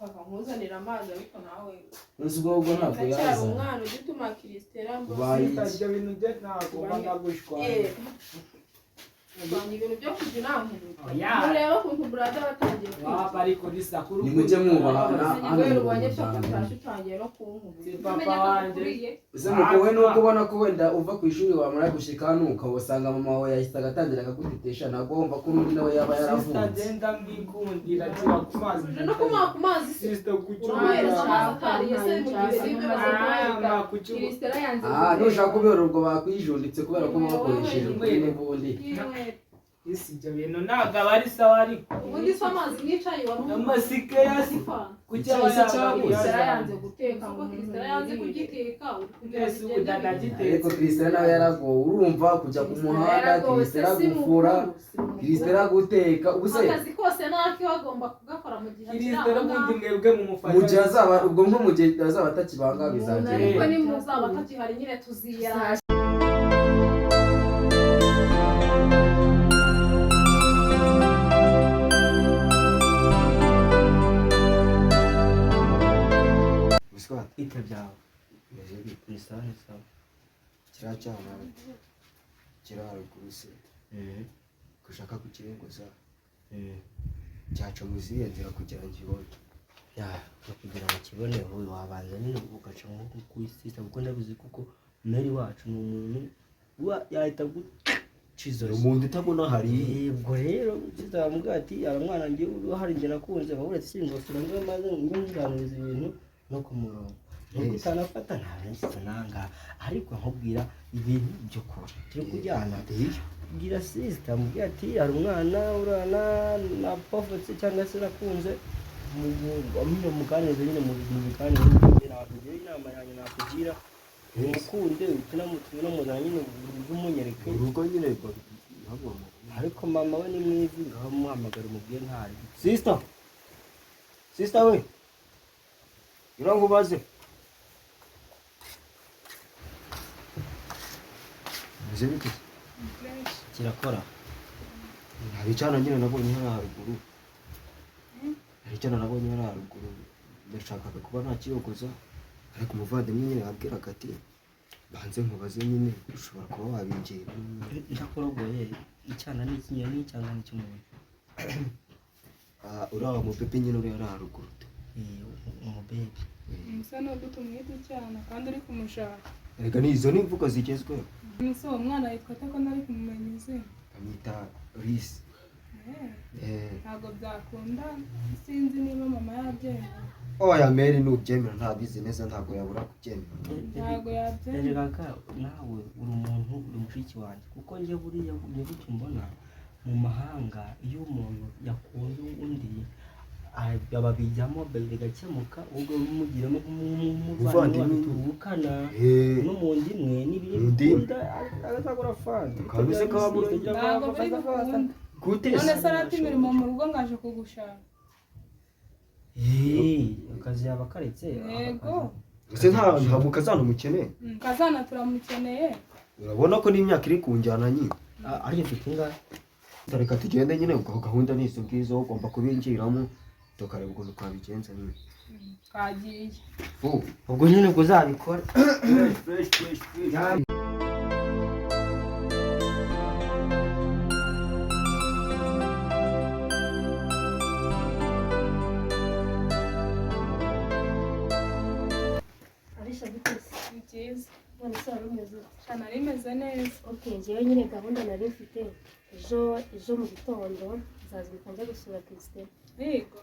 Papa, nkuzanira amazi, ariko nawe Nzi ubwo ubwo ntabwo ndacyari yazana. umwana, ujya utuma Kirisitera mbona. Ubaye Sister, iki? ibyo bintu bye ntabwo banagushwanya. Rwanda, ibintu byo kujya unankubita. Oya. Murebe ukuntu brother batangiye kwiga. Wapa, ariko risakuru. Nimujye mwubahana hano Guhera mu ubonye papa muryango. utashye, utangiye no kunkubita. Si papa wanjye. Ese muko we, nuko ubona ko wenda uva ku ishuri, wamara gushika hano ukabasanga mama wawe yahise agatangira akagutetesha, ntabwo wumva ko n'undi nawe yaba Sister, yaravutse? genda mbikundira kiba ku mazi. Uje no kumuha ku mazi se? Sister, Uramuhereza kucyumva. amazi atariye se mu gihe Nshaka Ah, kucyumva. Kirisitera yanze Ah, guteka. nushaka kubera ubwo bakwijunditse kubera ko bakoresheje ukuri n'ubundi. Yinywera. Isi, ibyo bintu ntabwo aba ari sawa, ariko Ubundi se amazi nicaye wari amasike ya si Fanta. kuki aba Icyayi se cyabuze? Kirisitera yanze guteka ngo Kuko umuntu Kirisitera yanze yirire. kugiteka uri kugira Mbese ubu bigende bite? ndagitetse. Ariko Kirisitera nawe yaragowe, urumva kujya ku muhanda, Yaragowe, Kirisitera se si gufura, mukuru, si mukuru. Kirisitera guteka, ubu se Akazi kose nake agomba kugakora mu gihe akiri Kirisitera, aho ubundi ngaho. mwebwe mumufata. Mu gihe azaba ubwo, nko mu gihe azaba atakibanga bizagenda. Ariko ni Mu azaba mukuru. atakihari nyine tuziyara. Biswat, Bite byawe? Bimeze bite? Ni sawa, ni sawa. Kiriya cyana kiri haruguru se, gushaka kukirenguza, cyaca mu zihe nzira kugira ngo ibone? Ya, no kugira ngo kibone wowe wabanza nyine ugaca nko kuri sister, kuko ndabizi kuko Mary wacu ni umuntu uba yahita guca izosi. Umuntu utabona hariya. Ubwo rero sister aramubwira ati: "Ara mwana, njye hari njye nakunze babura ati ingofero ngo maze njye nganiriza ibintu no ku murongo nuko Yes. utanafata nta nshyize nanga, ariko nkubwira ibintu byo kora turi kujyana." Iyo. Bwira sister, mubwira ati: "Hari umwana urana na pofetse cyangwa se nakunze." Nyine muganirize nyine mu biganiro, nakugira inama yanjye, nakugira umukunde tunamuzana nyine umunyereke. Urugo nyine ntabwo. Ariko mama we ni mwiza, ngaho muhamagara umubwire ntari. Sister, sister we, Gira ngo ubaze. Bimeze bite? Kirakora. Hari icyana nyine nabonye hariya haruguru. Hari icyana nabonye hariya haruguru. Ndashakaga kuba ntakiyogoza. Ariko umuvandimwe nyine yabwiraga ati banze nkubaze nyine, ushobora kuba wabingira. Ndakorogoye, icyana ni ikinyoni cyangwa ni icy'umuntu? Ah, uriya mupepe nyine uri hariya haruguru. Eh, umubebi. Musa, ni ugute umwita icyana kandi uri kumushaka? Erega ni izo ni imvugo zigezweho. Ese uwo mwana yitwa ate ko ntari kumumenya izina? Bamwita Risi. Eh, Eh, ntabwo byakunda, sinzi niba mama yabyemera. Oya, Mary nubyemera ntabizi neza, ntabwo yabura kubyemera. Ntabwo yabyemera. Erega nawe uri umuntu, uri mushiki wanjye, kuko njye buriya njye gutyo mbona mu mahanga iyo umuntu yakunze undi babijyamo bigakemuka, ubwo mugiramo nk'umuvandimwe Umuvandimwe. tuvukana Eh, no mu nda imwe n'ibiri. Mu nda imwe. Agazagura fanta. Kabisa kabura. Ntabwo biri gukunda. Gute None se? se arata imirimo mu rugo ngaje kugushaka? Akazi yaba karetse. Yego. Ese ntabwo kazana umukeneye? Kazana turamukeneye. Urabona ko n'imyaka iri kunjyana nyine. Ariko mfite ingahe? Reka tugende nyine, ubwo gahunda ni izo ngizo, ugomba kubinjiramo tukareba ukuntu twabigenza nyine. Twagiye. Fu. Ubwo nyine ubwo uzabikora. Fresh, fresh, fresh. Arisha, biteze? Ni byiza. None se wari umeze ute? Sha, nari meze neza. Ok, njyewe nyine gahunda nari mfite, ejo ejo mu gitondo nzazinduka njya gusura Christine. Yego.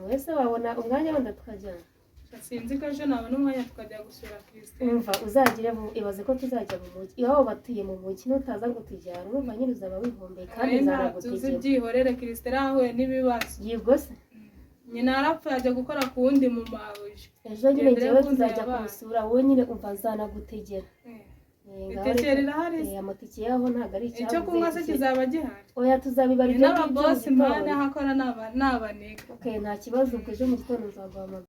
Wese wabona umwanya wenda tukajyana? Sha, sinzi ko ejo nabona umwanya tukajya gusura Christine. Umva, uzagire ibaze ko tuzajya mu mujyi, iwabo batuye mu mujyi, nutaza ngo tujyane urumva nyine uzaba wihombeye kandi Nawe ntabyo uzi. nzanagutegera. Byihorere, Christine yahuye n'ibibazo. Yego se. Nyina yarapfuye, ajya gukora ku wundi mu mabuye. Ejo nyine Gendere njyewe ku nzu tuzajya yabaye. kumusura, wowe nyine umva nzanagutegera. Ngaho Itike reka- rirahari se? Amatike yaho ntabwo ari Icyo kunywa se icyabuze. kizaba gihari? Oya, tuzabibara Ni ibyo ngibyo mu n'ababosi mpande gitondo. aho akora ni abaniga. Ok, nta kibazo, ubwo ejo mu gitondo nzaguhamagara.